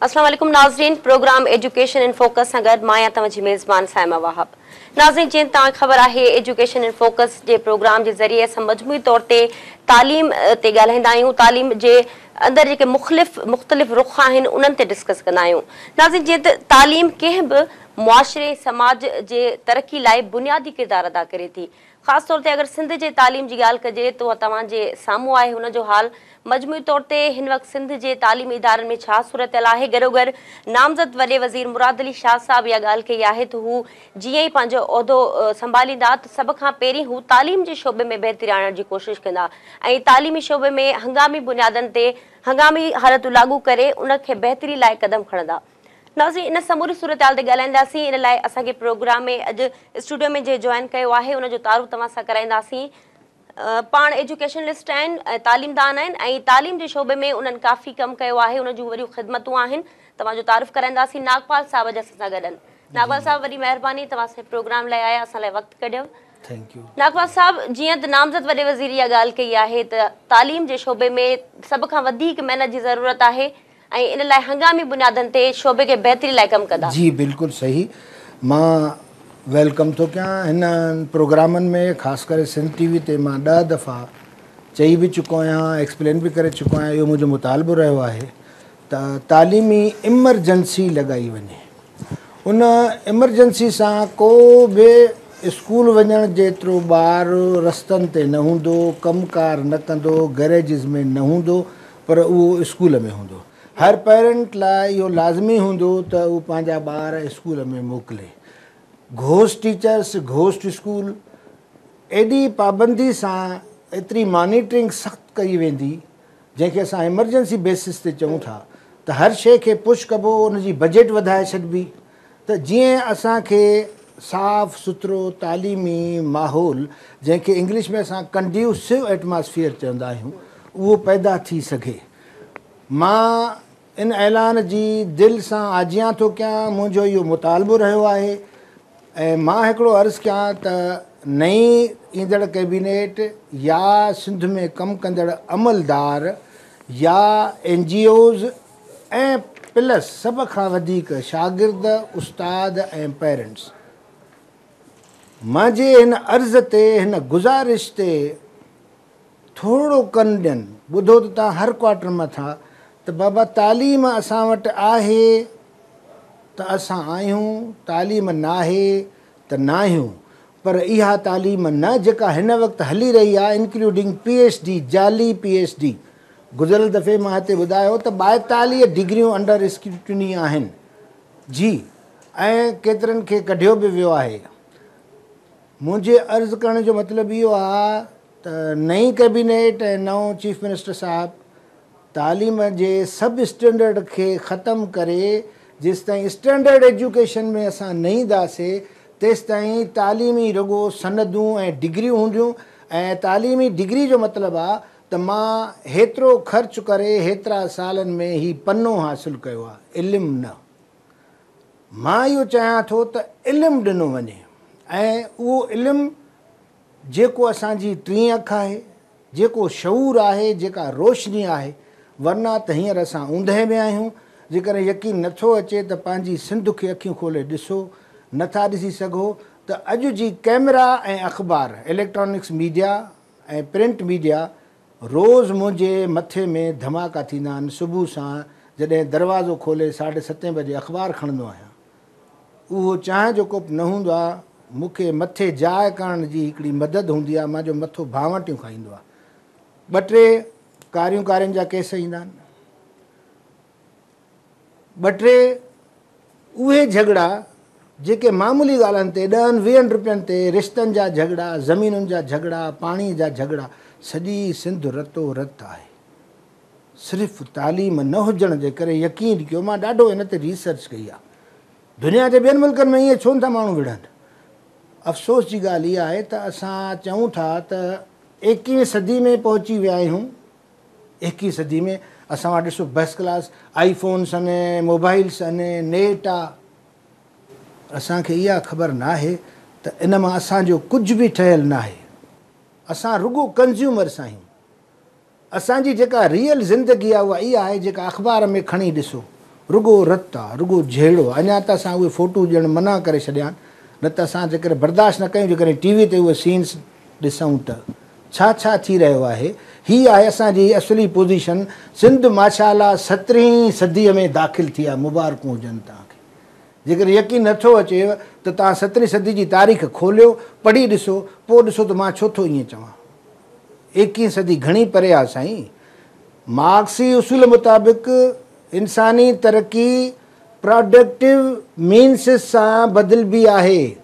السلام عليڪم ناظرين پروگرام ايجوڪيشن ان فوڪس سان گڏ مان آهيان توهان جي ميزبان صائمه وهاب. ناظرين جيئن توهان کي خبر آهي ايجوڪيشن ان فوڪس جي پروگرام جي ذريعي اسان مجموعي طور تي تعليم تي ڳالهائيندا آهيون تعليم جي اندر جيڪي مخلف مختلف رخ آهن انهن تي ڊسڪس ڪندا آهيون. ناظرين جيئن ته تعليم ڪنهن به معاشري سماج جي ترقي لاء بنيادي ڪردار ادا ڪري ٿي. خاص طور تي اگر سنڌ جي تعليم جي ڳالهه ڪجي ته اها توهان جي سامهون آهي ان جو حال مجموعي طور تي هن وقت سنڌ جي تعليمي ادارن ۾ ڇا صورتحال آهي گڏوگڏ نامزد وڏي وزير مراد علي شاهه صاحب اها ڳالهه ڪئي آهي ته هو جيئن ئي پنهنجو عهدو سنڀاليندا ته سڀ کان پهرين هو تعليم جي شعبي ۾ بهتري آڻڻ جي ڪوشش ڪندا ۽ تعليمي شعبي ۾ هنگامي بنيادن تي هنگامي حالتون لاڳو ڪري ان کي بهتري لاء قدم کڻندا. ناظرين ان سموري صورتحال تي ڳالهائينداسين ان لاء اسان کي پروگرام ۾ اڄ اسٽوڊيو ۾ جنهن جوائن ڪيو آهي ان جو تعارف توهان سان ڪرائينداسين پاڻ ايجوڪيشنلسٽ آهن تعليمدان آهن ۽ تعليم جي شعبي ۾ انهن ڪافي ڪم ڪيو آهي ان جون وڏيون خدمتون آهن توهان جو تعارف ڪرائينداسين ناگپال صاحب اڄ اسان سان گڏ آهن ناگپال صاحب وڏي مهرباني توهان اسان جي پروگرام لاء آيا اسان لاء وقت ڪڍيو thank you. Nagpal صاحب جيئن ته نامزد وڏي وزير اها ڳالهه ڪئي آهي ته تعليم جي شعبي ۾ سڀ کان وڌيڪ محنت جي ضرورت آهي ۽ ان لاء هنگامي بنيادن تي شعبي کي بهتري لاء ڪم ڪندا. جي بلڪل صحيح مان welcome ٿو ڪيان هنن پروگرامن ۾ خاص ڪري سنڌ ٽي وي تي مان ڏهه دفعا چئي به چڪو آهيان ايڪسپلين به ڪري چڪو آهيان اهو منهنجو مطالبو رهيو آهي ته تعليمي ايمرجنسي لڳائي وڃي ان ايمرجنسي سان ڪو به اسڪول وڃڻ جيترو ٻار رستن تي نه هوندو ڪم ڪار نه ڪندو گئريجز ۾ نه هوندو پر اهو اسڪول ۾ هوندو. هر پيرنٽ لاء اهو لازمي هوندو ته هو پنهنجا ٻار اسڪول ۾ موڪلي. گهوسٽ ٽيچرس، گهوسٽ اسڪول ايڏي پابندي سان ايتري مانيٽرنگ سخت ڪئي ويندي جنهن کي اسان ايمرجنسي بيسس تي چئون ٿا ته هر شيء کي پش ڪبو ان جي بجيٽ وڌائي ڇڏبي ته جيئن اسان کي صاف سٿرو تعليمي ماحول جنهن کي انگلش ۾ اسان ڪنڊيوسو ايٽماسفيئر چوندا آهيون اهو پيدا ٿي سگهي. مان ان اعلان جي دل سان آجيان ٿو ڪيان منهنجو اهو مطالبو رهيو آهي ۽ مان هڪڙو عرض ڪيان ته نئين ايندڙ ڪيبينيٽ يا سنڌ ۾ ڪم ڪندڙ عملدار يا اين جي اوز ۽ پلس سڀ کان وڌيڪ شاگرد، استاد ۽ پيرنٽس منهنجي هن عرض تي هن گذارش تي ٿورڙو ڪن ڏين. ٻڌو ته توهان هر ڪوارٽر مان ٿا ته بابا تعليم اسان وٽ آهي ته اسان آهيون، تعليم ناهي ته ناهيون پر اها تعليم نه جيڪا هن وقت هلي رهي آهي انڪلوڊنگ پي ايڇ ڊي جعلي پي ايڇ ڊي گذريل دفعي مان هتي ٻڌايو ته 42 ڊگريون انڊر اسڪروٽني آهن جي ۽ ڪيترن کي ڪڍيو به ويو آهي منهنجي عرض ڪرڻ جو مطلب اهو آهي ته نئين ڪيبينيٽ ۽ نئون چيف منسٽر صاحب تعليم جي سب اسٽينڊرڊ کي ختم ڪري جيستائين اسٽينڊرڊ ايجوڪيشن ۾ اسان نه اينداسي تيستائين تعليمي رڳو سندون ۽ ڊگريون هونديون ۽ تعليمي ڊگري جو مطلب آ ته مان هيترو خرچ ڪري هيترا سالن ۾ هي پنو حاصل ڪيو آ علم نه. مان اهو چاهيان ٿو ته علم ڏنو وڃي ۽ اهو علم جيڪو اسان جي ٽين اک آهي، جيڪو شعور آهي، جيڪا روشني آهي، ورنه ته هينئر اسان اوندهه ۾ آهيون، جيڪڏهن يقين نه ٿو اچي ته پنهنجي سنڌ کي اکيون کولي ڏسو، نه ٿا ڏسي سگهو ته اڄ جي ڪئميرا ۽ اخبار، اليڪٽرانڪس ميڊيا ۽ پرنٽ ميڊيا روز منهنجي مٿي ۾ ڌماڪا ٿيندا آهن، صبح سان جڏهن دروازو کولي ساڍي ستين بجي اخبار کڻندو آهيان. اهو چانهه جو ڪوپ نه هوندو آ، مون کي مٿي جاء ڪرڻ جي هڪڙي مدد هوندي آ، منهنجو مٿو ڀانوٽيون کائيندو آ. ٻه ٽي ڪاريون ڪارين جا ڪيس ايندا آهن. ٻه ٽي اهي جهڳڙا جيڪي معمولي ڳالهن تي ڏهن ويهن روپين تي رشتن جا جهڳڙا، زمينن جا جهڳڙا، پاڻي جا جهڳڙا، سڄي سنڌ رتو رت آهي. صرف تعليم نه هجڻ جي ڪري يقين ڪيو مان ڏاڍو ان تي ريسرچ ڪئي آ دنيا جي ٻين ملڪن ۾ ائين ڇو نٿا ماڻهو وڙهن افسوس جي ڳالهه اها آهي ته اسان چئون ٿا ته ايڪيهين صدي ۾ پهچي ويا آهيون ايڪيهين صدي ۾ اسان وٽ ڏسو بس ڪلاس آئي فونس آهن موبائلس آهن نيٽ آ اسان کي اها خبر ناهي ته ان مان اسان جو ڪجهه به ٺهيل ناهي اسان رڳو ڪنزيومرس آهيون اسان جي جيڪا ريئل زندگي آهي اها اها آهي جيڪا اخبار ۾ کڻي ڏسو. رڳو رت آ، رڳو جهيڙو آ. اڃا ته اسان اهي فوٽو ڏيڻ منع ڪري ڇڏيا آهن، نه ته اسان جيڪڏهن برداشت نه ڪيون، جيڪڏهن ٽي وي تي اهي سينس ڏسون ته ڇا ڇا ٿي رهيو آهي. هي آهي اسان جي اصلي پوزيشن. سنڌ ماشاء الله سترهين صديء ۾ داخل ٿي آ، مبارڪون هجن توهان کي. جيڪڏهن يقين نه ٿو اچيو ته توهان سترهين صدي جي تاريخ کوليو، پڙهي ڏسو، پوء ڏسو ته مان ڇو ٿو ائين چوان. ايڪيهين صدي گهڻي پري آ سائين. مارڪسي اصول مطابق انساني ترقي پراڊڪٽو مينس سان بدلبي آهي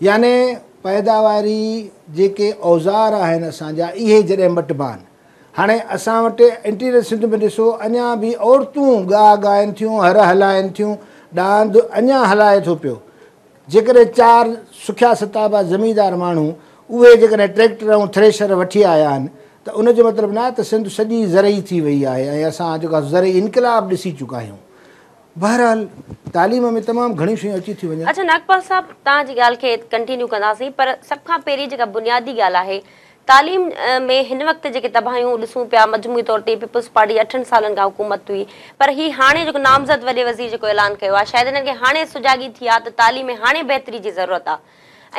يعني پيداواري جيڪي اوزار آهن اسان جا اهي جڏهن مٽبا آهن. هاڻي اسان وٽ انٽيريئر سنڌ ۾ ڏسو اڃا به عورتون ڳاهه ڳائن ٿيون، هر هلائن ٿيون، ڏاند اڃا هلائي ٿو پيو. جيڪڏهن چار سکيا ستابا زميندار ماڻهو اهي جيڪڏهن ٽريڪٽر ۽ ٿريشر وٺي آيا آهن ته ان جو مطلب ناهي ته سنڌ سڄي زرعي ٿي وئي آهي ۽ اسان جيڪو آهي زرعي انقلاب ڏسي چڪا آهيون. بهرحال تعليم ۾ تمام گهڻيون شيون اچي ٿيون وڃن. اڇا ناگپال صاحب توهان جي ڳالهه کي ڪنٽينيو ڪنداسين پر سڀ کان پهرين جيڪا بنيادي ڳالهه آهي تعليم ۾ هن وقت جيڪي تباهيون ڏسون پيا مجموعي طور تي پيپلز پارٽي اٺن سالن کان حڪومت هئي پر هي هاڻي جيڪو نامزد وڏي وزير جيڪو اعلان ڪيو آهي شايد هنن کي هاڻي سجاڳي ٿي آهي ته تعليم ۾ هاڻي بهتري جي ضرورت آهي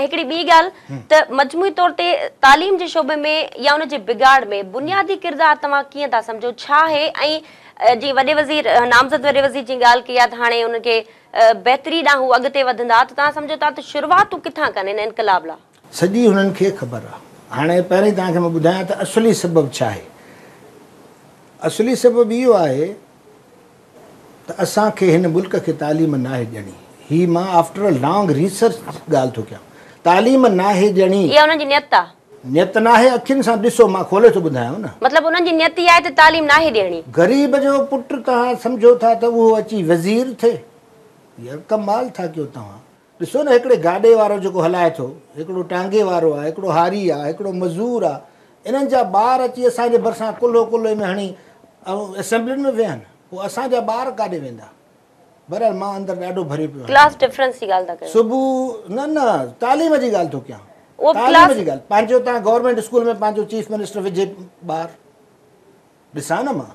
۽ هڪڙي ٻي ڳالهه ته مجموعي طور تي تعليم جي شعبي ۾ يا ان جي بگاڙ ۾ بنيادي ڪردار توهان ڪيئن ٿا سمجهو ڇا آهي ۽ جيئن وڏي وزير نامزد وڏي وزير جيئن ڳالهه ڪئي آهي ته هاڻي انهن کي بهتري ڏانهن هو اڳتي وڌندا ته توهان سمجهو ٿا ته شروعات هو ڪٿان ڪن هن انقلاب لا؟ سڄي هنن کي خبر آ. هاڻي پهرين توهان کي مان ٻڌايان ته اصلي سبب ڇا آهي. اصلي سبب اهو آهي ته اسان کي هن ملڪ کي تعليم ناهي ڏيڻي. هي مان آفٽر ا لانگ ريسرچ ڳالهه ٿو ڪيان. تعليم ناهي ڏيڻي. اها انهن جي نيت آ. نيت ناهي اکين سان ڏسو مان کولي ٿو ٻڌايانو نه. مطلب انهن جي نيت اها آهي ته تعليم ناهي ڏيڻي. غريب جو پٽ توهان سمجهو ٿا ته اهو اچي وزير ٿئي. يار ڪمال ٿا ڪيو توهان. ڏسو نه هڪڙي گاڏي وارو جيڪو هلائي ٿو، هڪڙو ٽانگي وارو آ، هڪڙو هاري آ، هڪڙو مزور آ، انهن جا ٻار اچي اسان جي ڀرسان ڪلهو ڪلهي ۾ هڻي اسيمبلين ۾ ويهن، پوء اسان جا ٻار ڪاڏي ويندا؟ بهرحال مان اندر ڏاڍو ڀريو پيو آهيان. ڪلاس ڊفرنس جي ڳالهه ٿا ڪيو. صبح نه نه تعليم جي ڳالهه ٿو ڪيان. اهو تعليم ڪلاس جي ڳالهه پنهنجو تان گورنمينٽ اسڪول ۾ پنهنجو چيف منسٽر وجهي ٻار. ڏسان نه مان.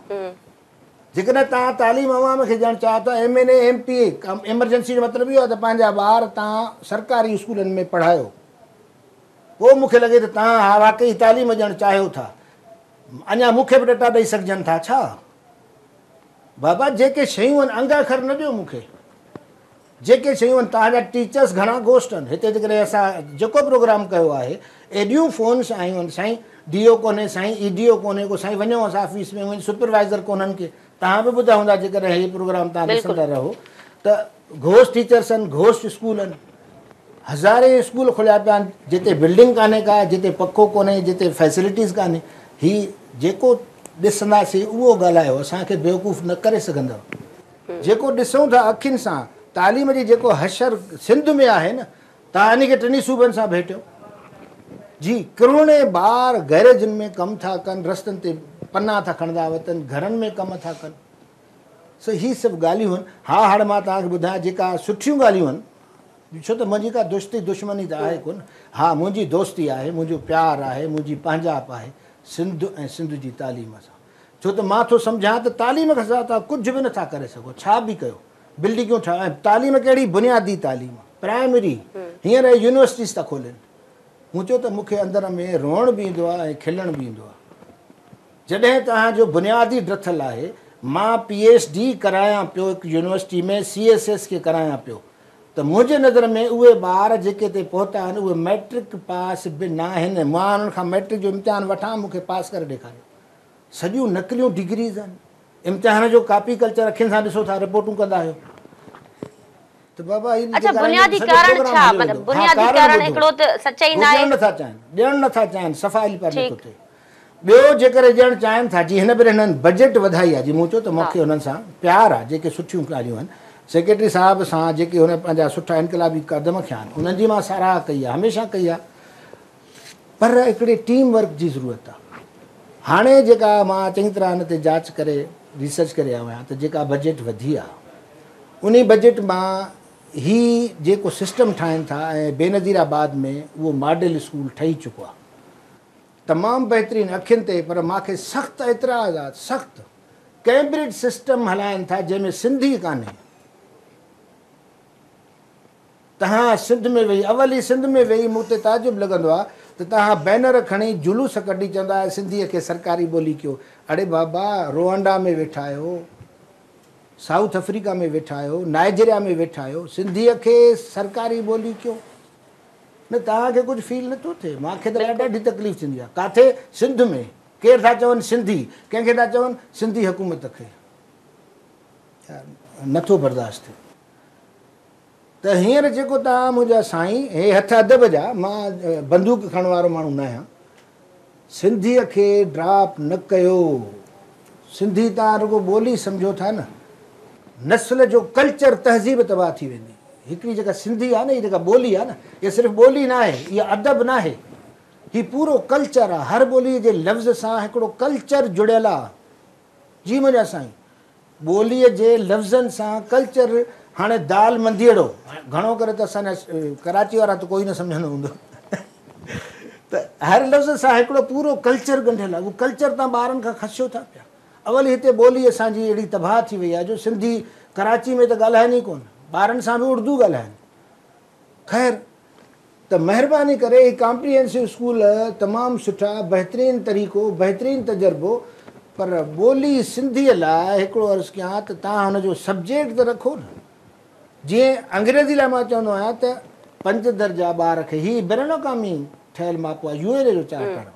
جيڪڏهن توهان تعليم عوام کي ڏيڻ چاهيو ٿا M N A M P A emergency جو مطلب اهو آهي ته پنهنجا ٻار توهان سرڪاري اسڪولن ۾ پڙهايو پوء مون کي لڳي ته توهان ها واقعي تعليم ڏيڻ چاهيو ٿا. اڃا مون کي به ڏٽا ڏئي سگهجن ٿا ڇا؟ بابا جيڪي شيون آهن انگ اکر نه ڏيو مون کي. جيڪي شيون آهن توهان جا ٽيچرس گهڻا گهوسٽ آهن هتي جيڪڏهن اسان جيڪو پروگرام ڪيو آهي ايڏيون فونس آيون آهن سائين ڊي او ڪونهي سائين اي ڊي او ڪونهي ڪو سائين وڃو اسان آفيس ۾ وڃ سپروائزر ڪونهن ڪي توهان به ٻڌا هوندا جيڪڏهن هي پروگرام توهان ڏسندا رهو ته گهوسٽ ٽيچرس آهن گهوسٽ اسڪول آهن هزارين اسڪول کليا پيا آهن جتي بلڊنگ ڪانهي ڪا جتي پکو ڪونهي جتي فيسلٽيز ڪانهي هي جيڪو ڏسنداسين اهو ڳالهايو اسان کي بيوقوف نه ڪري سگهندؤ. جيڪو ڏسون ٿا اکين سان تعليم جي جيڪو حشر سنڌ ۾ آهي نه توهان انهي کي ٽنهي صوبن سان ڀيٽيو جي ڪروڙين ٻار گئريجن ۾ ڪم ٿا ڪن رستن تي پنا ٿا کڻندا وتن گهرن ۾ ڪم ٿا ڪن سو هي سڀ ڳالهيون آهن ها هاڻي مان توهان کي ٻڌايان جيڪا سٺيون ڳالهيون آهن ڇو ته منهنجي ڪا دوستي دشمني ته آهي ڪونه ها منهنجي دوستي آهي منهنجو پيار آهي منهنجي پنهنجائپ آهي سنڌ ۽ سنڌ جي تعليم سان ڇو ته مان ٿو سمجهان ته تعليم کان سواء توهان ڪجهه به نٿا ڪري سگهو، ڇا به ڪيو، بلڊنگون ٺاهيو ۽ تعليم ڪهڙي بنيادي تعليم، پرائمري، هينئر اهي يونيورسٽيز ٿا کولين. مون چيو ته مون کي اندر ۾ روئڻ به ايندو آهي ۽ کلڻ به ايندو آهي. جڏهن توهان جو بنيادي ڊٿل آهي، مان پي ايڇ ڊي ڪرايان پيو هڪ يونيورسٽي ۾ سي ايس ايس کي ڪرايان پيو ته منهنجي نظر ۾ اهي ٻار جيڪي هتي پهتا آهن اهي مئٽرڪ پاس به ناهن، مان انهن کان مئٽرڪ جو امتحان وٺان مون کي پاس ڪري ڏيکاريو. سڄيون نقليون ڊگريز آهن. امتحان جو ڪاپي ڪلچر اکين سان ڏسو ٿا رپورٽون ڪندا آهيو ته بابا هي اڇا بنيادي ڪارڻ ڇا مطلب بنيادي ڪارڻ هڪڙو ته سچائي ناهي ڏيڻ نٿا چاهين ڏيڻ نٿا چاهين صفا علي پر نٿو ٿئي ٻيو جيڪڏهن ڏيڻ چاهين ٿا جي هن ڀيري هنن بجيٽ وڌائي آهي جي مون چيو ته مون کي هنن سان پيار آهي جيڪي سٺيون ڳالهيون آهن سيڪريٽري صاحب سان جيڪي هن پنهنجا سٺا انقلابي قدم کنيا آهن انهن جي مان ساراهه ڪئي آهي هميشه ڪئي آهي پر هڪڙي ٽيم ورڪ جي ضرورت آ. هاڻي جيڪا مان چڱي طرح ان تي جاچ ڪري ريسرچ ڪري آيو آهيان ته جيڪا بجيٽ وڌي آ انهي بجيٽ مان هي جيڪو سسٽم ٺاهين ٿا ۽ بينظير آباد ۾ اهو ماڊل اسڪول ٺهي چڪو آ تمام بهترين اکين تي پر مان کي سخت اعتراض آ سخت. ڪيمبرج سسٽم هلائن ٿا جنهن ۾ سنڌي ڪانهي. توهان سنڌ ۾ ويهي، اول ئي سنڌ ۾ ويهي مون تي تعجب لڳندو آهي ته توهان بينر کڻي جلوس ڪڍي چوندا آهيو سنڌيء کي سرڪاري ٻولي ڪيو. اڙي بابا روانڊا ۾ ويٺا آهيو، سائوٿ آفريڪا ۾ ويٺا آهيو، نائجيريا ۾ ويٺا آهيو، سنڌيء کي سرڪاري ٻولي ڪيو. نه توهان کي ڪجهه فيل نٿو ٿئي؟ مان کي ته ڏاڍي تڪليف ٿيندي آهي. ڪاٿي سنڌ ۾ ڪير ٿا چون سنڌي، ڪنهن کي ٿا چون؟ سنڌي حڪومت کي. يار نٿو برداشت ٿئي. ته هينئر جيڪو توهان منهنجا سائين، هي هٿ ادب جا، مان بندوق کڻڻ وارو ماڻهو نه آهيان، سنڌيء کي ڊراپ نه ڪيو. سنڌي توهان رڳو ٻولي سمجهو ٿا نه، نسل جو ڪلچر تهذيب تباهه ٿي ويندي. هڪڙي جيڪا سنڌي آهي نه، هي جيڪا ٻولي آهي نه، اها صرف ٻولي نه آهي، اها ادب نه آهي، هي پورو ڪلچر آهي. هر ٻوليء جي لفظ سان هڪڙو ڪلچر جڙيل آهي. جي منهنجا سائين، ٻوليء جي لفظن سان ڪلچر. هاڻي دال منڌيئڙو گهڻو ڪري ته اسان جا ڪراچي وارا ته ڪوئي نه سمجهندو هوندو ته هر لفظ سان هڪڙو پورو ڪلچر ڳنڍيل آهي. اهو ڪلچر توهان ٻارن کان کسيو ٿا پيا. اول هتي ٻولي اسان جي اهڙي تباهه ٿي وئي آهي جو سنڌي ڪراچي ۾ ته ڳالهائن ئي ڪونه، ٻارن سان به اردو ڳالهائن. خير ته مهرباني ڪري هي ڪامپريهنسو اسڪول تمام سٺا، بهترين طريقو، بهترين تجربو، پر ٻولي سنڌيء لاء هڪڙو عرض ڪيان ته توهان هن جو سبجيڪٽ ته رکو نه. جيئن انگريزي لاء مان چوندو آهيان ته پنج درجا ٻار کي، هي بين الاقوامي ٺهيل ماپو آهي، يو اين اي جو چارٽر،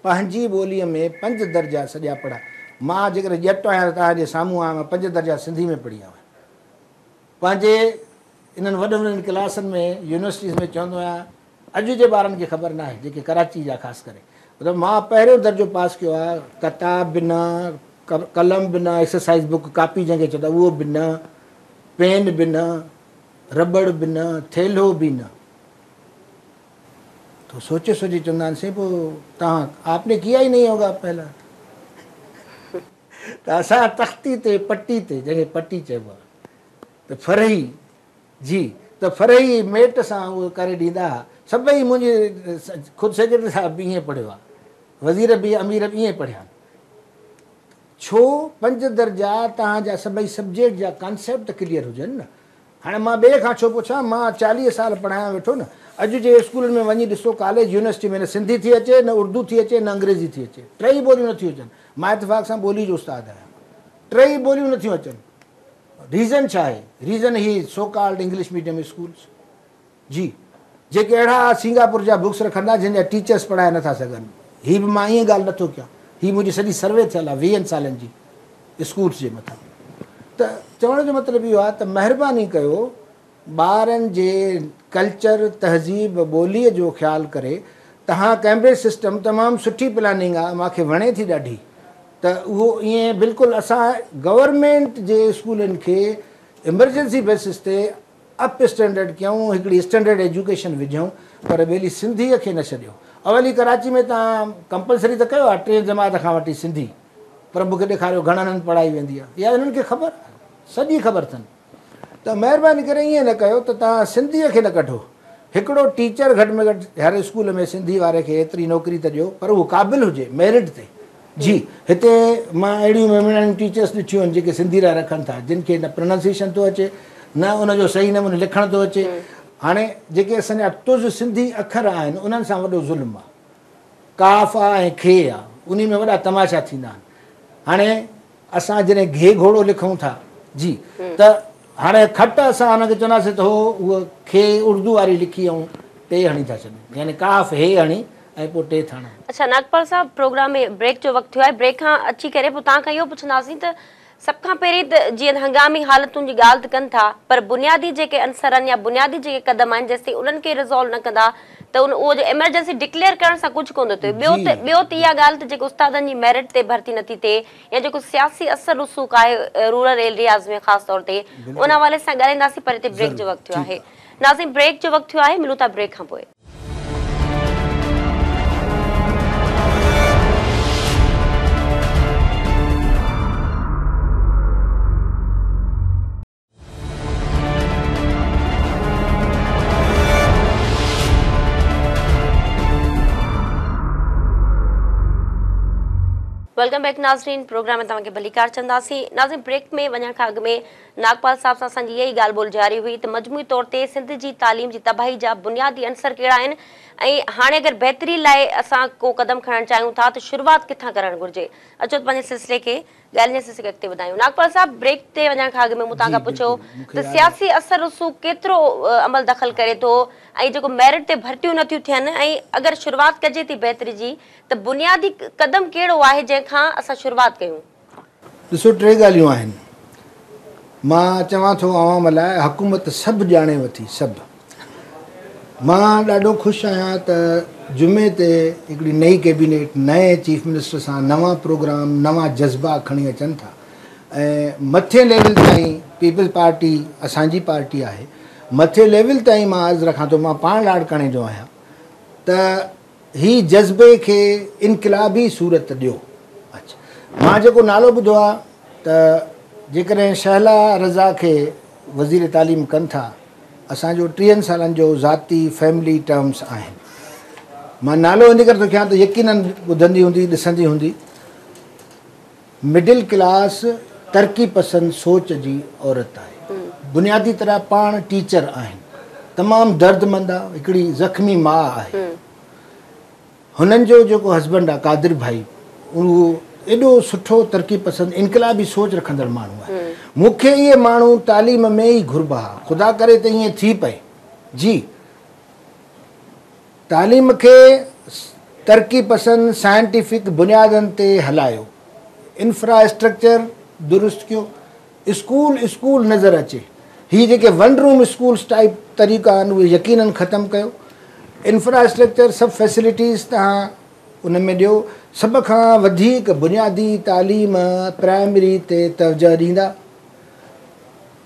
پنهنجي ٻوليء ۾ پنج درجا سڄا پڙهاء. مان جيڪڏهن ڄٽ آهيان ته توهان جي سامهون آهيان، مان پنج درجا سنڌي ۾ پڙهي آيو آهيان. پنهنجي انهن وڏن وڏن ڪلاسن ۾ يونيورسٽيز ۾ چوندو آهيان، اڄ جي ٻارن کي خبر ناهي جيڪي ڪراچي جا خاص ڪري، مطلب مان پهريون درجو پاس ڪيو آهي ڪتاب به نه، قلم به نه، ايڪسرسائز بڪ ڪاپي جنهن کي چوندا اهو به نه، پين به نه، رٻڙ به نه، ٿيلهو به نه. تو سوچي سوچي چوندا آهن سائين پوء توهان آپ ني ڪيا ئي نهين هوگا پهلا. ته اسان تختي تي پٽي تي جنهن کي پٽي چئبو آهي ته ڦرهي جي ته ڦرهي ميٽ سان اهو ڪري ڏيندا ها. سڀئي منهنجي خود سيڪريٽري صاحب به ائين پڙهيو آهي، وزير به امير به ائين پڙهيا آهن. ڇو پنج درجا توهان جا سڀئي سبجيڪٽ جا ڪانسيپٽ ته ڪليئر هجن نه. هاڻي مان ٻئي کان ڇو پڇان، مان 40 سال پڙهايان ويٺو نه. اڄ جي اسڪولن ۾ وڃي ڏسو، ڪاليج يونيورسٽي ۾ نه سنڌي ٿي اچي، نه اردو ٿي اچي، نه انگريزي ٿي اچي. ٽئي ٻوليون نٿيون اچن. مان اتفاق سان ٻولي جو استاد آهيان. ٽئي ٻوليون نٿيون اچن. ريزن ڇا آهي؟ ريزن هي so called English medium schools جي جيڪي اهڙا سنگاپور جا بڪس رکندا جن جا ٽيچرس پڙهائي نٿا سگهن. هي به مان ائين ڳالهه نٿو ڪيان، هي منهنجي سڄي سروي ٿيل آهي 20 سالن جي اسڪولس جي مٿان. ته چوڻ جو مطلب اهو آهي ته مهرباني ڪيو ٻارن جي ڪلچر، تهذيب، ٻوليء جو خيال ڪري توهان ڪيمبرج سسٽم تمام سٺي پلاننگ آهي مان کي وڻي ٿي ڏاڍي ته اهو ائين بلڪل اسان گورنمينٽ جي اسڪولن کي ايمرجنسي بيسس تي اپ اسٽينڊرڊ ڪيون، هڪڙي اسٽينڊرڊ ايجوڪيشن وجهون، پر ٻيلي سنڌيء کي نه ڇڏيو. اول ئي ڪراچي ۾ توهان ڪمپلسري ته ڪيو آهي ٽين جماعت کان وٺي سنڌي، پر مون کي ڏيکاريو گهڻن هنڌ پڙهائي ويندي آهي يا انهن کي خبر سڄي خبر اٿن. ته مهرباني ڪري ائين نه ڪيو ته توهان سنڌيء کي نه ڪڍو. هڪڙو ٽيچر گهٽ ۾ گهٽ هر اسڪول ۾ سنڌي واري کي ايتري نوڪري ته ڏيو پر اهو قابل هجي ميرٽ تي. جي هتي مان اهڙيون ميمڻاڻيون ٽيچرس ڏٺيون آهن جيڪي سنڌي لاء رکن ٿا جن کي نه پروننسيشن ٿو اچي نه ان جو صحيح نموني لکڻ ٿو اچي. هاڻي جيڪي اسان جا تز سنڌي اکر آهن انهن سان وڏو ظلم آهي. ڪاف آ ۽ کي آ انهي ۾ وڏا تماشا ٿيندا آهن. هاڻي اسان جڏهن گهي گهوڙو لکون ٿا جي ته هاڻي کٽ اسان هن کي چونداسين ته هو اهو کي اردو واري لکي ۽ ٽي هڻي ٿا ڇڏون يعني ڪاف هي هڻي ۽ پوء ٽي ٿا هڻون. اڇا ناگپال صاحب پروگرام ۾ بريڪ جو وقت ٿيو آهي بريڪ کان اچي ڪري پوء توهان کان اهو پڇنداسين ته سڀ کان پهرين ته جيئن هنگامي حالتن جي ڳالهه ته ڪن ٿا پر بنيادي جيڪي عنصر آهن يا بنيادي جيڪي قدم آهن جيستائين انهن کي ريزالو نه ڪندا ته ان اهو جو ايمرجنسي ڊڪليئر ڪرڻ سان ڪجهه ڪونه ٿو ٿئي ٻيو ته ٻيو ته اها ڳالهه ته جيڪو استادن جي ميرٽ تي ڀرتي نٿي ٿئي يا جيڪو سياسي اثر رسوخ آهي رورل ايرياز ۾ خاص طور تي ان حوالي سان ڳالهائينداسين پر هتي بريڪ جو وقت ٿيو آهي ناظرين بريڪ جو وقت ٿيو آهي ملون ٿا بريڪ کان پوء. Welcome back ناظرين پروگرام ۾ توهان کي ڀليڪار چونداسين. ناظرين بريڪ ۾ وڃڻ کان اڳ ۾ ناگپال صاحب سان اسان جي اها ئي ڳالهه ٻولهه جاري هئي ته مجموعي طور تي سنڌ جي تعليم جي تباهي جا بنيادي عنصر ڪهڙا آهن ۽ هاڻي اگر بهتري لاء اسان ڪو قدم کڻڻ چاهيون ٿا ته شروعات ڪٿان ڪرڻ گهرجي. اچو ته پنهنجي سلسلي کي ڳالهين جي سلسلي کي اڳتي وڌايون. ناگپال صاحب بريڪ تي وڃڻ کان اڳ ۾ مون توهان جي کان پڇيو بلڪل مون کي ته ياد آهي. سياسي اثر رسوخ ڪيترو عمل دخل ڪري ٿو ۽ جيڪو ميرٽ تي ڀرتيون نٿيون ٿين ۽ اگر شروعات ڪجي ٿي بهتري جي ته بنيادي قدم ڪهڙو آهي جنهن کان اسان شروعات ڪيون؟ ڏسو ٽي ڳالهيون آهن. مان چوان ٿو عوام لاء حڪومت سڀ ڄاڻي وٺي سڀ. مان ڏاڍو خوش آهيان ته جمعي تي هڪڙي نئين ڪيبينيٽ نئين چيف منسٽر سان نوان پروگرام نوان جذبا کڻي اچن ٿا ۽ مٿين ليول تائين پيپلز پارٽي اسان جي پارٽي آهي مٿي ليول تائين مان عرض رکان ٿو مان پاڻ لاڙڪاڻي جو آهيان ته هي جذبي کي انقلابي صورت ڏيو. اڇا مان جيڪو نالو ٻڌو آ ته جيڪڏهن شهلا رضا کي وزير تعليم ڪن ٿا اسان جو ٽيهن سالن جو ذاتي فيملي ٽرمس آهن. مان نالو ان ڪري ٿو کيان ته يقينن ٻڌندي هوندي ڏسندي هوندي. مڊل ڪلاس ترقي پسند سوچ جي عورت آهي. بنيادي طرح پاڻ ٽيچر آهن. تمام دردمند آ هڪڙي زخمي ماء آهي. هنن جو جيڪو هسبنڊ آ قادر ڀائي اهو ايڏو سٺو ترقي پسند انقلابي سوچ رکندڙ ماڻهو آهي. مون کي اهي ماڻهو تعليم ۾ ئي گهربا ها. خدا ڪري ته ائين ٿي پئي. جي. تعليم کي ترقي پسند سائنٽيفڪ بنيادن تي هلايو، انفرا اسٽرڪچر درست ڪيو، اسڪول اسڪول نظر اچي، هي جيڪي ون روم اسڪولس ٽائيپ طريقا آهن اهي يقينن ختم ڪيو، انفرا اسٽرڪچر سڀ فيسلٽيز توهان ان ۾ ڏيو، سڀ کان وڌيڪ بنيادي تعليم پرائمري تي توجه ڏيندا.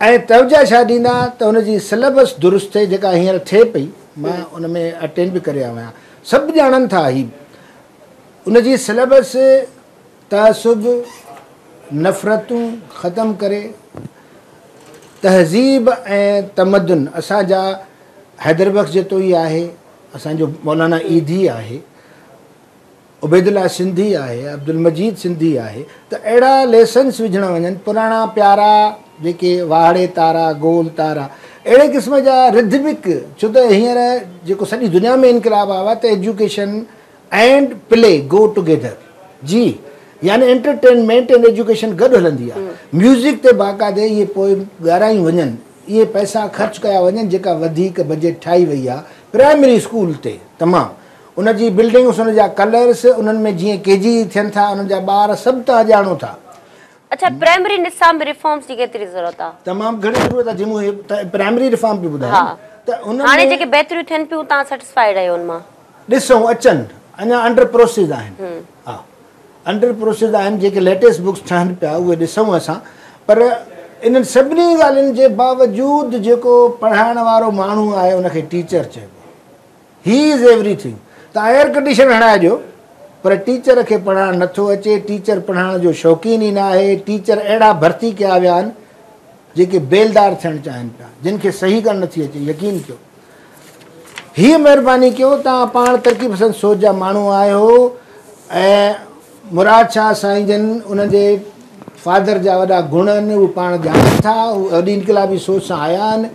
۽ توجه ڇا ڏيندا ته ان جي سليبس درست ٿئي جيڪا هينئر ٿئي پئي مان ان ۾ اٽينڊ به ڪري آيو آهيان سڀ ڄاڻن ٿا هي ان جي سليبس تعصب نفرتون ختم ڪري تهذيب ۽ تمدن اسان جا حيدر بخش جتوئي آهي اسان جو مولانا ايڌي آهي عبيدالله سنڌي آهي، عبدالمجيد سنڌي آهي ته اهڙا ليسنس وجهڻا وڃن، پراڻا پيارا جيڪي واهڙي تارا، گول تارا اهڙي قسم جا رڌمڪ ڇو ته هينئر جيڪو سڄي دنيا ۾ انقلاب آيو آهي ته education and play go together جي يعني انٽرٽينمينٽ اينڊ ايجوڪيشن گڏ هلندي آهي ميوزڪ تي باقاعدي اهي پوئم ڳارايون وڃن اهي پئسا خرچ ڪيا وڃن جيڪا وڌيڪ بجيٽ ٺاهي وئي آهي پرائمري اسڪول تي تمام ان جي بلڊنگس ان جا ڪلرس انهن ۾ جيئن ڪي جي ٿين ٿا انهن جا ٻار سڀ توهان ڄاڻو ٿا. اڇا پرائمري نصاب ۾ ريفارمز جي ڪيتري ضرورت آ؟ تمام گهڻي ضرورت آ جي مون هي پرائمري ريفارم پي ٻڌايو نه ته انهن هاڻي جيڪي بهتريون ٿين پيون توهان سيٽسفائيڊ آهيو ان مان؟ ڏسون اچن اڃا انڊر پروسيس آهن ها انڊر پروسيس آهن جيڪي ليٽيسٽ بڪس ٺهن پيا اهي ڏسون اسان پر انهن سڀني ڳالهين جي باوجود جيڪو پڙهائڻ وارو ماڻهو آهي ان کي ٽيچر چئبو آهي. هي از ايوري ٿنگ توهان ايئر ڪنڊيشن هڻائي ڏيو پر ٽيچر کي پڙهائڻ نٿو اچي ٽيچر پڙهائڻ جو شوقين ئي ناهي ٽيچر اهڙا ڀرتي ڪيا ويا آهن جيڪي بيلدار ٿيڻ چاهين پيا جن کي صحيح ڪرڻ نٿي اچي يقين ڪيو هيء مهرباني ڪيو توهان پاڻ ترقي پسند سوچ جا ماڻهو آهيو ۽ مراد شاهه سائين جن انهن جي فادر جا وڏا گڻ آهن، هو پاڻ ڄاڻن ٿا، هو وڏي انقلابي سوچ سان آيا آهن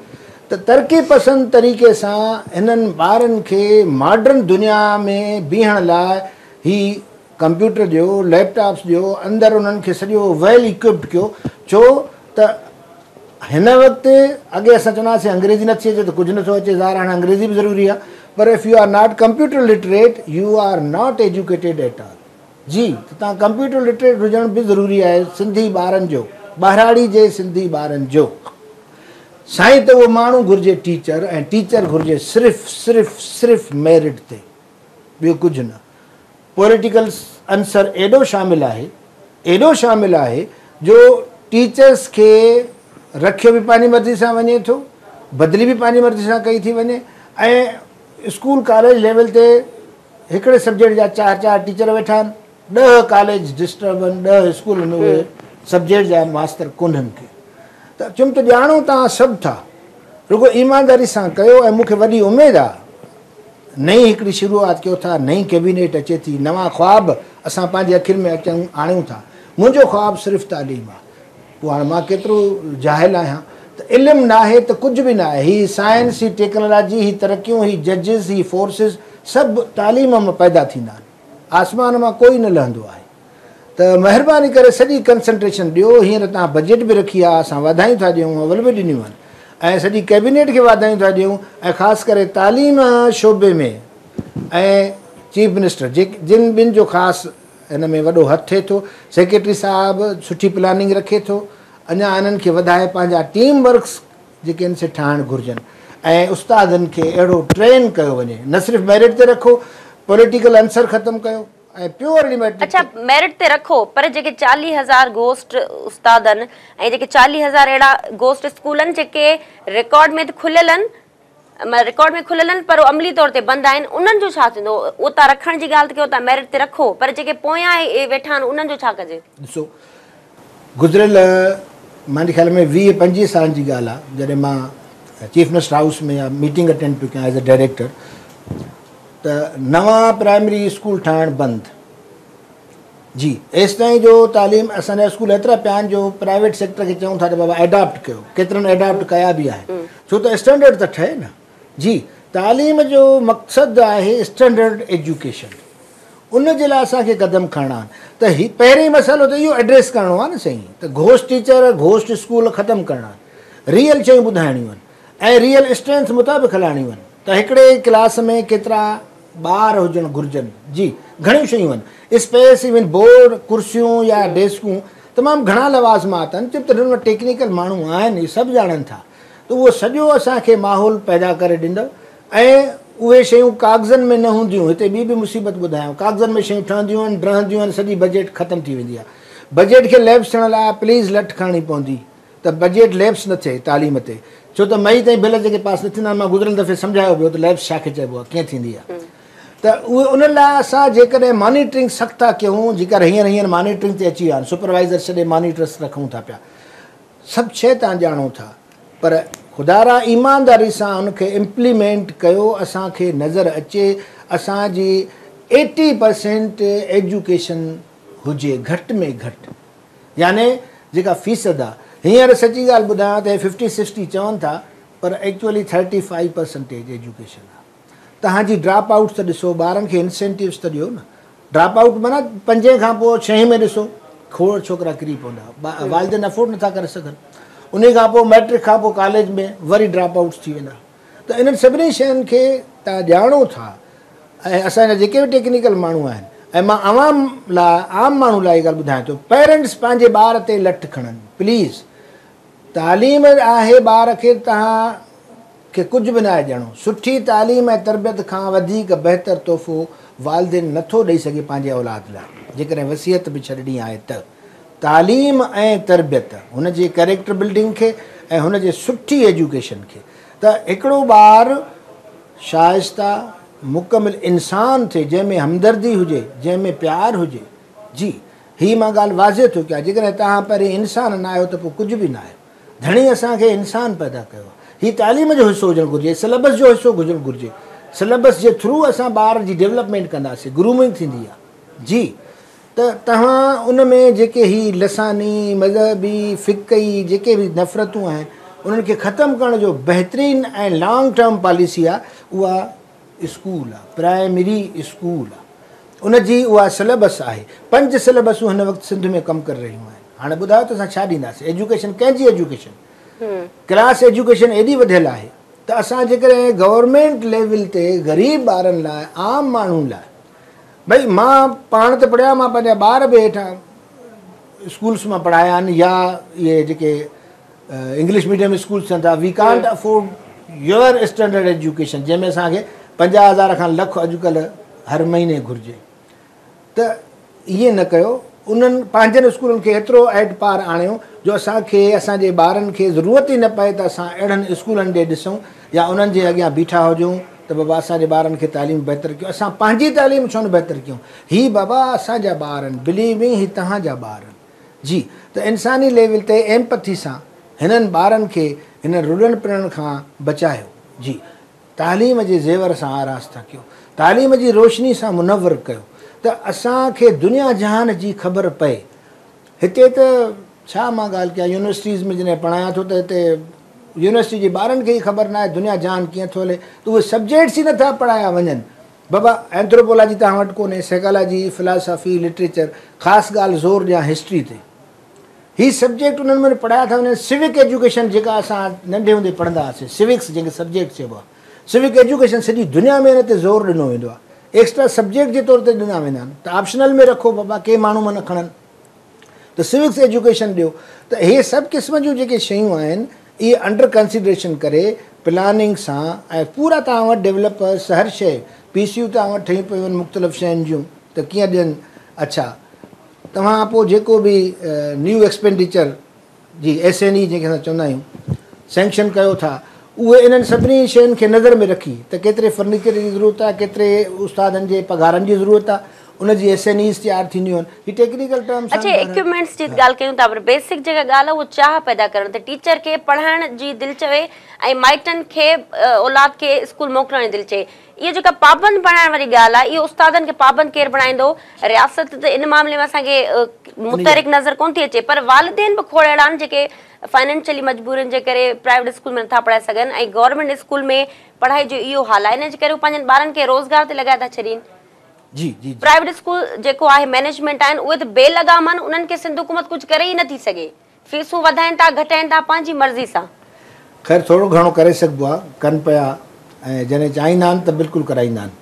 ته ترقي پسند طريقي سان هنن ٻارن کي ماڊرن دنيا ۾ بيهڻ لاء هي ڪمپيوٽر ڏيو، ليپ ٽاپس ڏيو، اندر انهن کي سڄو ويل اڪوپڊ ڪيو، ڇو ته هن وقت اڳي اسان چوندا هئاسين انگريزي نٿي اچي ته ڪجهه نٿو اچي، ظاهر هاڻي انگريزي به ضروري آهي پر if you are not computer literate you are not educated at all جي ته توهان ڪمپيوٽر لٽريٽ هجڻ به ضروري آهي سنڌي ٻارن جو ٻهراڙي جي سنڌي ٻارن جو سائين ته اهو ماڻهو گهرجي ٽيچر ۽ ٽيچر گهرجي صرف صرف صرف ميرٽ تي ٻيو ڪجهه نه. پوليٽيڪل عنصر ايڏو شامل آهي ايڏو شامل آهي جو ٽيچرس کي رکيو به پنهنجي مرضي سان وڃي ٿو بدلي به پنهنجي مرضي سان ڪئي ٿي وڃي ۽ اسڪول ڪاليج ليول تي هڪڙي سبجيڪٽ جا چار چار ٽيچر ويٺا آهن ڏهه ڪاليج ڊسٽرب آهن ڏهه اسڪول ۾ اهي سبجيڪٽ جا ماستر ڪونهن ڪي ته چيم ته ڄاڻو توهان سڀ ٿا رڳو ايمانداري سان ڪيو ۽ مون کي وڏي اميد آهي نئين هڪڙي شروعات ڪيو ٿا، نئين ڪيبينيٽ اچي ٿي، نوان خواب اسان پنهنجي اکين ۾ اچون آڻيون ٿا. منهنجو خواب صرف تعليم آ. پوء هاڻ مان ڪيترو جاهل آهيان ته علم ناهي ته ڪجهه به ناهي. هي سائنس، هي ٽيڪنالاجي، هي ترقيون، هي ججز، هي فورسز سڀ تعليم مان پيدا ٿيندا آهن. آسمان مان ڪوئي نه لهندو آهي. ته مهرباني ڪري سڄي ڪنسنٽريشن ڏيو. هينئر توهان بجيٽ به رکي آهي، اسان واڌايون ٿا ڏيون، اول به ڏنيون آهن ۽ سڄي ڪيبينيٽ کي واڌايون ٿا ڏيون ۽ خاص ڪري تعليم شعبي ۾ ۽ چيف منسٽر جن ٻن جو خاص هن ۾ وڏو هٿ ٿئي ٿو. سيڪريٽري صاحب سٺي پلاننگ رکي ٿو. اڃا انهن کي وڌائي پنهنجا ٽيم ورڪس جيڪي آهن سي ٺاهڻ گهرجن ۽ استادن کي اهڙو ٽرين ڪيو وڃي نه صرف ميرٽ تي رکو پوليٽيڪل عنصر ختم ڪيو ۽ پيورلي ميرٽ اڇا ميرٽ تي رکو پر جيڪي 40 هزار گهوسٽ استاد آهن ۽ جيڪي 40 هزار اهڙا گهوسٽ اسڪول آهن جيڪي رڪارڊ ۾ ته کليل آهن رڪارڊ ۾ کليل آهن پر عملي طور تي بند آهن انهن جو ڇا ٿيندو؟ اهو توهان رکڻ جي ڳالهه ته ڪيو ٿا ميرٽ تي رکو پر جيڪي پويان ويٺا آهن انهن جو ڇا ڪجي؟ ڏسو گذريل منهنجي خيال ۾ 20 25 سالن جي ڳالهه آهي جڏهن مان چيف منسٽر هائوس ۾ اها ميٽنگ اٽينڊ پيو ڪيان ايز اي ڊائريڪٽر ته نوان پرائمري اسڪول ٺاهڻ بند جي ايستائين جو تعليم اسان جا اسڪول ايترا پيا آهن جو پرائيويٽ سيڪٽر کي چئون ٿا ته بابا ايڊاپٽ ڪيو ڪيترن ايڊاپٽ ڪيا به آهن ڇو ته اسٽينڊرڊ ته ٺهي نه جي تعليم جو مقصد آهي اسٽينڊرڊ ايجوڪيشن ان جي لاء اسان کي قدم کڻڻا آهن ته هي پهرين مسئلو ته اهو ايڊريس ڪرڻو آهي نه سائين ته گهوسٽ ٽيچر گهوسٽ اسڪول ختم ڪرڻا آهن ريئل شيون ٻڌائڻيون آهن ۽ ريئل اسٽرينٿ مطابق هلائڻيون آهن ته هڪڙي ڪلاس ۾ ڪيترا ٻار هجڻ گهرجن. جي گهڻيون شيون آهن. اسپيس، ايون بورڊ، ڪرسيون يا ڊيسڪون تمام گهڻا لوازمات آهن. چيم ته هنن وٽ ٽيڪنيڪل ماڻهو آهن، اهي سڀ ڄاڻن ٿا ته اهو سڄو اسان کي ماحول پيدا ڪري ڏيندو ۽ اهي شيون ڪاغذن ۾ نه هونديون. هتي ٻي به مصيبت ٻڌايان، ڪاغذن ۾ شيون ٺهنديون آهن، ڊهنديون آهن، سڄي بجيٽ ختم ٿي ويندي آهي. بجيٽ کي ليپس ٿيڻ لاء پليز لٺ کڻڻي پوندي. ته بجيٽ ليپس نه ٿئي تعليم تي ڇو ته مئي تائين بل جيڪي پاس نه ٿيندا آهن مان گذريل دفعي سمجهايو به هو ته ليپس ڇا کي چئبو آهي ڪيئن ٿيندي آهي ته اهي ان لاء اسان جيڪڏهن مانيٽرنگ سخت ٿا ڪيون جيڪر هينئر هينئر مانيٽرنگ تي اچي ويا آهن سپروائزر ڇڏي مانيٽرس رکون ٿا پيا سڀ شيء توهان ڄاڻو ٿا پر خدارا ايمانداري سان ان کي امپليمينٽ ڪيو اسان کي نظر اچي اسان جي ايٽي پرسينٽ ايجوڪيشن هجي گهٽ ۾ گهٽ يعني جيڪا فيصد آ. هينئر سچي ڳالهه ٻڌايان ته هي ففٽي سڪسٽي چون ٿا پر ايڪچوئلي 35 پرسنٽيج ايجوڪيشن آ. توهان جي ڊراپ آئوٽس ته ڏسو ٻارن کي انسينٽيوز ته ڏيو نه. ڊراپ آئوٽ معنيٰ پنجين کان پوء ڇهين ۾ ڏسو کوڙ ڇوڪرا ڪري پوندا والدين افورڊ نٿا ڪري سگهن. انهي کان پوء مئٽرڪ کان پوء ڪاليج ۾ وري ڊراپ آئوٽس ٿي ويندا. ته انهن سڀني شين کي توهان ڄاڻو ٿا ۽ اسان جا جيڪي به ٽيڪنيڪل ماڻهو آهن ۽ مان عوام لاء عام ماڻهو لاء اها ڳالهه ٻڌايان ٿو پيرنٽس پنهنجي ٻار تي لٺ کڻن پليز تعليم آهي ٻار کي توهان کي ڪجهه به ناهي ڏيڻو سٺي تعليم ۽ تربيت کان وڌيڪ بهتر تحفو والدين نٿو ڏئي سگهي پنهنجي اولاد لاء جيڪڏهن وصيت به ڇڏڻي آهي ته تعليم ۽ تربيت هن جي ڪريڪٽر بلڊنگ کي ۽ هن جي سٺي ايجوڪيشن کي ته هڪڙو ٻار شائسته مڪمل انسان ٿئي جنهن ۾ همدردي هجي جنهن ۾ پيار هجي جي هي مان ڳالهه واضح ٿو ڪيان جيڪڏهن توهان پهرين انسان نه آهيو ته پوء ڪجهه به نه آهيو ڌڻي اسان کي انسان پيدا ڪيو آهي هي تعليم جو حصو هجڻ گهرجي سليبس جو حصو هجڻ گهرجي سليبس جي ٿرو اسان ٻار جي ڊولپمينٽ ڪنداسين گرومنگ ٿيندي آهي جي ته توهان ان ۾ جيڪي هي لساني، مذهبي، فقهي جيڪي به نفرتون آهن انهن کي ختم ڪرڻ جو بهترين ۽ لانگ ٽرم پاليسي آهي اها اسڪول آهي، پرائمري اسڪول آهي ان جي اها سليبس آهي. پنج سليبسون هن وقت سنڌ ۾ ڪم ڪري رهيون آهن. هاڻي ٻڌايو ته اسان ڇا ڏينداسين؟ ايجوڪيشن ڪنهن جي ايجوڪيشن؟ ڪلاس ايجوڪيشن ايڏي وڌيل آهي ته اسان جيڪڏهن گورنمينٽ ليول تي غريب ٻارن لاء عام ماڻهن لاء ڀئي مان پاڻ ته پڙهيا مان پنهنجا ٻار به هيٺان اسڪولس مان پڙهايا آهن يا اهي جيڪي انگلش ميڊيم اسڪولس ٿين ٿا we can't afford your standard education جنهن ۾ اسان کي 50,000 کان لک اڄڪلهه هر مهيني گهرجي ته ائين نه ڪيو انهن پنهنجن اسڪولن کي ايترو ايٽ پار آڻيو جو اسان کي اسان جي ٻارن کي ضرورت ئي نه پئي ته اسان اهڙن اسڪولن ڏي ڏسون يا انهن جي اڳيان بيٺا هجون ته بابا اسان جي ٻارن کي تعليم بهتر ڪيو اسان پنهنجي تعليم ڇو نه بهتر ڪيون هي بابا اسان جا ٻار آهن بليو مي هي توهان جا ٻار آهن جي ته انساني ليول تي ايمپٿي سان هنن ٻارن کي هنن رلڻ پنڻ کان بچايو جي تعليم جي زيور سان آراسته ڪيو تعليم جي روشني سان منور ڪيو ته. ته اسان کي دنيا جهان جي خبر پئي. هتي ته ڇا مان ڳالهه ڪيان يونيورسٽيز ۾ جڏهن پڙهايان ٿو ته هتي يونيورسٽي جي ٻارن کي ئي خبر ناهي دنيا جهان ڪيئن ٿو هلي ته اهي سبجيڪٽس ئي نٿا پڙهايا وڃن. بابا اينٿروپولاجي توهان وٽ ڪونهي، سائيڪالاجي، فلاسافي، لٽريچر، خاص ڳالهه زور ڏيان هسٽري تي. هي سبجيڪٽ انهن ۾ پڙهايا ٿا وڃن، سوڪ ايجوڪيشن جيڪا اسان ننڍي هوندي پڙهندا هئاسين، سوڪس جنهن کي سبجيڪٽ چئبو آهي، سوڪ ايجوڪيشن سڄي دنيا ۾ ان تي زور ڏنو ويندو آهي، ايڪسٽرا سبجيڪٽ جي طور تي ڏنا ويندا آهن ته آپشنل ۾ رکو بابا ڪي ماڻهو من کڻن ته سوڪس ايجوڪيشن ڏيو ته هي سڀ قسم جون جيڪي شيون آهن اهي انڊر ڪنسيڊريشن ڪري پلاننگ سان ۽ پورا توهان وٽ ڊولپرس هر شيء پي سيون توهان وٽ ٺهيون پيون آهن مختلف شين جون ته ڪيئن ڏين اڇا توهان پوء جيڪو به نيو ايڪسپينڊيچر جي ايس اين اي جنهن کي اسان چوندا آهيون سينڪشن ڪيو ٿا اهي انهن سڀني شين کي نظر ۾ رکي ته ڪيتري فرنيچر جي ضرورت آهي ڪيتري استادن جي پگهارن جي ضرورت آهي ان جي ايس اين ايز تيار ٿينديون آهن هي ٽيڪنيڪل ٽرمس اڇا ايڪوپمينٽس جي ڳالهه ڪيون ٿا پر بيسڪ جيڪا ڳالهه آهي اهو چاهه پيدا ڪرڻ ته ٽيچر کي پڙهائڻ جي دل چوي ۽ مائٽن کي اولاد کي اسڪول موڪلڻ جي دل چئي اهو جيڪا پابند بڻائڻ واري ڳالهه آهي اهو استادن کي پابند ڪير بڻائيندو؟ رياست ته ان معاملي ۾ اسان کي متحرڪ نظر ڪونه ٿي اچي پر والدين به کوڙ اهڙا آهن جيڪي فائنينشلي مجبورين جي ڪري پرائيويٽ اسڪول ۾ نٿا پڙهائي سگهن ۽ گورنمينٽ اسڪول ۾ پڙهائي جو اهو حال آهي ان جي ڪري هو پنهنجن ٻارن کي روزگار تي لڳائي ٿا ڇڏين. جي جي جي. پرائيويٽ اسڪول جيڪو آهي مئنيجمينٽ آهن اهي ته بي لگام آهن انهن کي سنڌ حڪومت ڪجهه ڪري ئي نٿي سگهي. فيسون وڌائين ٿا گهٽائين ٿا پنهنجي مرضي سان. خير ٿورو گهڻو ڪري سگهبو آ، ڪن پيا ۽ جڏهن چاهيندا آهن ته بلڪل ڪرائيندا آهن،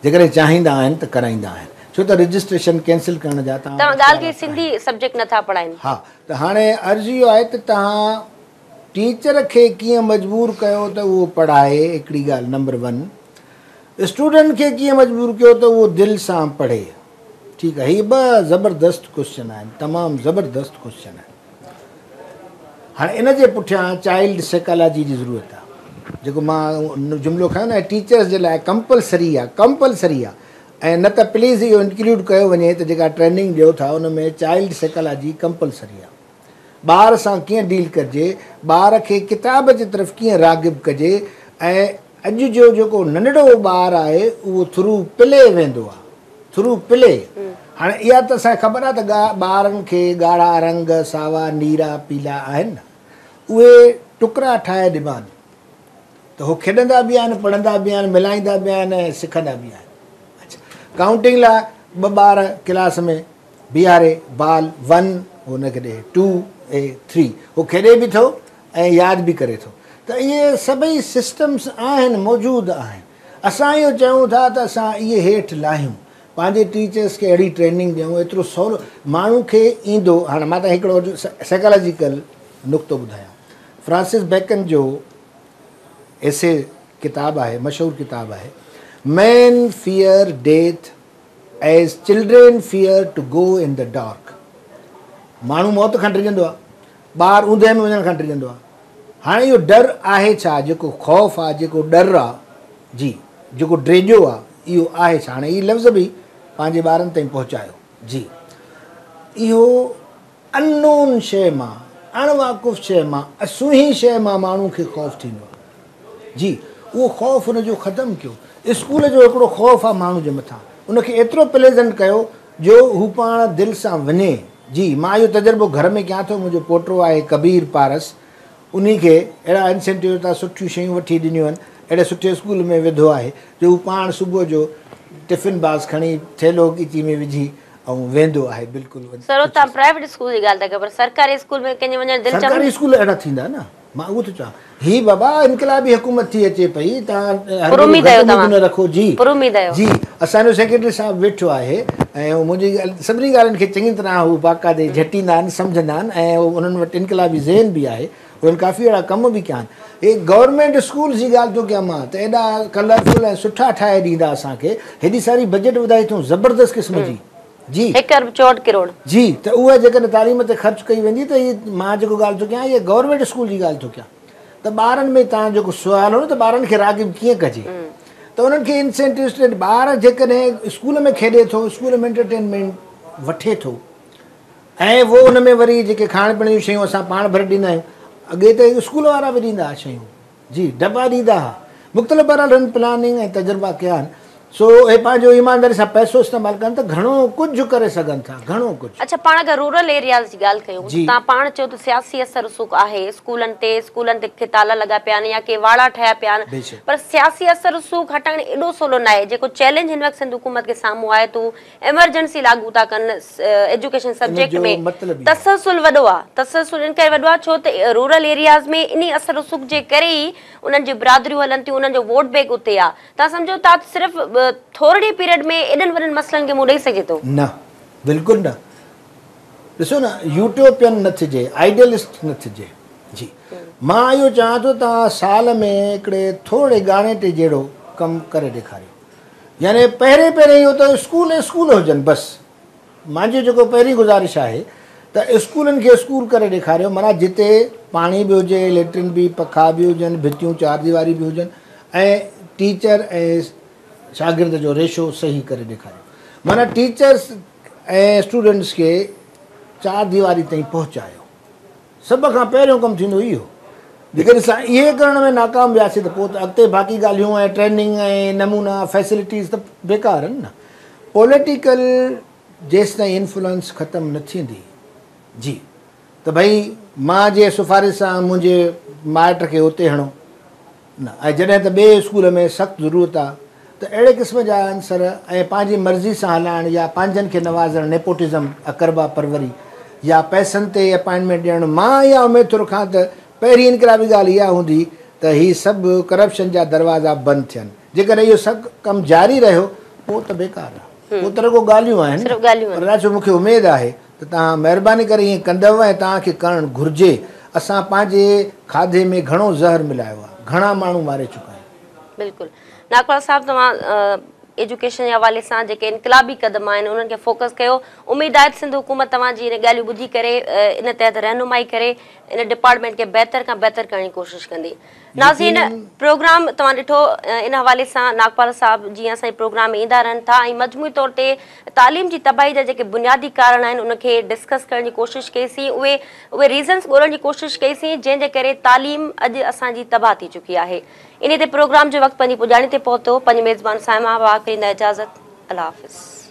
جيڪڏهن چاهيندا آهن ته ڪرائيندا آهن، ڇو ته رجسٽريشن ڪينسل ڪرڻ جا توهان توهان ڳالهه ڪئي سنڌي سبجيڪٽ نٿا پڙهائين. ها ته هاڻي عرض اهو آهي ته توهان ٽيچر کي ڪيئن مجبور ڪيو ته اهو پڙهائي هڪڙي ڳالهه نمبر ون، اسٽوڊنٽ کي ڪيئن مجبور ڪيو ته اهو دل سان پڙهي. ٺيڪ آهي هي ٻه زبردست ڪوسچن آهن تمام زبردست ڪوسچن آهن هاڻي ان جي پٺيان چائلڊ سائيڪالاجي جي ضرورت آهي جيڪو مان جملو کنيو نه ٽيچرس جي لاء ڪمپلسري آهي ڪمپلسري آهي ۽ نه ته پليز اهو انڪلوڊ ڪيو وڃي ته جيڪا ٽريننگ ڏيو ٿا ان ۾ چائلڊ سائيڪالاجي ڪمپلسري آهي ٻار سان ڪيئن ڊيل ڪجي، ٻار کي ڪتاب جي طرف ڪيئن راغب ڪجي ۽ اڄ جو جيڪو ننڍڙو ٻار آهي اهو ٿرو پلي ويندو آهي، ٿرو پلي، هاڻي اها ته اسان کي خبر آهي ته ٻارن کي ڳاڙها رنگ، ساوا، نيرا، پيلا آهن نه، اهي ٽڪرا ٺاهي ڏبا آهن ته هو کيڏندا به آهن، پڙهندا به آهن، ملائيندا به آهن ۽ سکندا به آهن. اڇا ڪائونٽنگ لاء ٻه ٻار ڪلاس ۾ بيهاري بال ون هو ان کي ڏي ٽو ۽ ٿري هو کيڏي به ٿو ۽ ياد به ڪري ٿو ته اهي سڀئي سسٽمس آهن موجود آهن اسان اهو چئون ٿا ته اسان اهي هيٺ لاهيون پنهنجي ٽيچرس کي اهڙي ٽريننگ ڏيون ايترو سولو ماڻهو کي ايندو هاڻي مان توهان کي هڪڙو سائيڪالاجيڪل نقطو ٻڌايان فرانسس بيڪن جو ايسي ڪتاب آهي مشهور ڪتاب آهي Men Fear Death As children fear to go in the dark ماڻهو موت کان ڊڄندو آهي، ٻار اوندهه ۾ وڃڻ کان ڊڄندو آهي. هاڻي اهو ڊر آهي ڇا؟ جيڪو خوف آهي، جيڪو ڏر آهي، جي جيڪو ڊيڄو آهي، اهو آهي ڇا؟ هاڻي هي لفظ به پنهنجي ٻارن تائين پهچايو. جي اهو Unknown شيء مان، اڻ واقف شيء مان، اسونهين شيء مان ماڻهو کي خوف ٿيندو آهي. جي، اهو خوف ان جو ختم ڪيو. اسڪول جو هڪڙو خوف آهي ماڻهو جي مٿان. ان کي ايترو پليزنٽ ڪيو جو هو پاڻ دل سان وڃي. جي، مان اهو تجربو گهر ۾ ڪيان ٿو. منهنجو پوٽو آهي ڪبير پارس. انهي کي اهڙا انسينٽيو ٿا سٺيون شيون وٺي ڏنيون آهن. اهڙي سٺي اسڪول ۾ وڌو آهي جو هو پاڻ صبح جو ٽفن باڪس کڻي ٿيلهو ڳچي ۾ وجهي ۽ ويندو آهي بلڪل سر توهان پرائيويٽ اسڪول جي ڳالهه ٿا ڪيو پر سرڪاري اسڪول ۾ ڪنهن جي وڃڻ دل چوي. سرڪاري اسڪول اهڙا ٿيندا نه مان اهو ٿو چوان هي بابا انقلابي حڪومت ٿي اچي پئي توهان پر اميد آهيو توهان نه رکو جي پر اميد آهيو جي اسان جو سيڪريٽري صاحب ويٺو آهي ۽ هو منهنجي سڀني ڳالهين کي چڱي طرح هو باقاعدي جهٽيندا آهن سمجهندا آهن ۽ انهن وٽ انقلابي ذهن به آهي انهن ڪافي اهڙا ڪم به ڪيا آهن. هي گورنمينٽ اسڪولز جي ڳالهه ٿو ڪيان مان ته ايڏا ڪلرفل ۽ سٺا ٺاهي ڏيندا اسان کي هيڏي ساري بجيٽ وڌائي اٿئون زبردست قسم جي جي. هڪ ارب 64 ڪروڙ. جي ته اها جيڪڏهن تعليم تي خرچ ڪئي ويندي ته هي مان جيڪو ڳالهه ٿو ڪيان اها گورنمينٽ اسڪول جي ڳالهه ٿو ڪيان ته ٻارن ۾ توهان جيڪو سوال هو نه ته ٻارن کي راغب ڪيئن ڪجي ته انهن کي انسينٽيوز ٻار جيڪڏهن اسڪول ۾ کيڏي ٿو اسڪول ۾ انٽرٽينمينٽ وٺي ٿو ۽ وو ان ۾ وري جيڪي کائڻ پيئڻ جون شيون اسان پاڻ ڀري ڏيندا آهيون. اڳي ته اسڪول وارا به ڏيندا ها شيون. جي ڊٻا ڏيندا ها. مختلف بهرحال هنن پلاننگ ۽ تجربا ڪيا آهن. سو اهي پنهنجو ايمانداري سان پئسو استعمال ڪن ته گهڻو ڪجهه ڪري سگهن ٿا گهڻو ڪجهه. اڇا پاڻ اگر رورل ايرياز جي ڳالهه ڪيون ته توهان پاڻ چيو ته سياسي اثر رسوخ آهي اسڪولن تي اسڪولن تي ڪي تالا لڳا پيا آهن يا ڪي واڙا ٺهيا پيا آهن پر سياسي اثر رسوخ هٽائڻ ايڏو سولو ناهي جيڪو چئلينج هن وقت سنڌ حڪومت کي سامهون آهي ته هو ايمرجنسي لاڳو ٿا ڪن ايجوڪيشن سبجيڪٽ ۾ تسلسل وڏو آهي تسلسل ان ڪري وڏو آهي ڇو ته رورل ايرياز ۾ انهي اثر رسوخ جي ڪري ئي انهن جون برادريون هلن ٿيون انهن جو ووٽ بينڪ اتي آهي. توهان سمجهو ٿا ته صرف ٿورڙي پيريڊ ۾ ايڏن وڏن مسئلن کي منهن ڏئي سگهجي ٿو؟ نه بلڪل نه. ڏسو نه يوٽوپين نه ٿجي، آئيڊيلسٽ نه ٿجي. جي مان اهو چاهيان ٿو توهان سال ۾ هڪڙي ٿورڙي ڳاڻيٽي جهڙو ڪم ڪري ڏيکاريو. يعني پهرين پهرين اهو ته اسڪول اسڪول هجن بس. مانجي جيڪو پهرين گذارش آهي ته اسڪولن کي اسڪول ڪري ڏيکاريو معنيٰ جتي پاڻي به هجي، ليٽرين به، پکا به هجن، ڀتيون چار ديواري به هجن ۽ ٽيچر ۽ شاگرد جو ريشو صحيح ڪري ڏيکاريو معنيٰ ٽيچرس ۽ اسٽوڊنٽس کي چار ديواري تائين پهچايو. سڀ کان پهريون ڪم ٿيندو اهو. جيڪڏهن اسان اهي ڪرڻ ۾ ناڪام وياسين ته پوء ته اڳتي باقي ڳالهيون ۽ ٽريننگ ۽ نمونا فيسلٽيز ته بيڪار آهن نه. پوليٽيڪل جيستائين انفلوئنس ختم نه ٿيندي جي ته ڀئي مان جي سفارش سان منهنجي مائٽ کي اتي هڻو نه ۽ جڏهن ته ٻئي اسڪول ۾ سخت ضرورت آ ته اهڙي قسم جا عنصر ۽ پنهنجي مرضي سان هلائڻ يا پنهنجن کي نوازڻ نيپوٽزم اقربا پروري يا پئسن تي اپائنٽمينٽ ڏيڻ مان اها اميد ٿو رکان ته پهرين انقلابي ڳالهه اها هوندي ته هي سڀ ڪرپشن جا دروازا بند ٿين جيڪڏهن اهو سڀ ڪم جاري رهيو پوء ته بيڪار آ پوء ته رڳو ڳالهيون آهن پر الائي ڇو مون کي اميد آهي ته توهان مهرباني ڪري ائين ڪندؤ ۽ توهان کي ڪرڻ گهرجي. اسان پنهنجي کاڌي ۾ گهڻو زهر ملايو آهي. گهڻا ماڻهو ماري چڪا آهيون. بلڪل ناگپال صاحب توهان ايجوڪيشن جي حوالي سان جيڪي انقلابي قدم آهن انهن کي فوڪس ڪيو اميد آهي ته سنڌ حڪومت توهان جي انهن ڳالهيون ٻڌي ڪري ان تحت رهنمائي ڪري ان ڊپارٽمينٽ کي بهتر کان بهتر ڪرڻ جي ڪوشش ڪندي. ناظرين پروگرام توهان ڏٺو ان حوالي سان ناگپال صاحب جيئن اسان جي پروگرام ۾ ايندا رهن ٿا ۽ مجموعي طور تي تعليم جي تباهي جا جيڪي بنيادي ڪارڻ آهن ان کي ڊسڪس ڪرڻ جي ڪوشش ڪئي سين اهي اهي ريزنس ڳولڻ جي ڪوشش ڪئي سين جنهن جي ڪري تعليم اڄ اسان جي تباهه ٿي چڪي آهي انهي تي پروگرام جو وقت پنهنجي پڄاڻي تي پهتو پنهنجي ميزبان صائمه واڪري ڏيندا اجازت الله حافظ.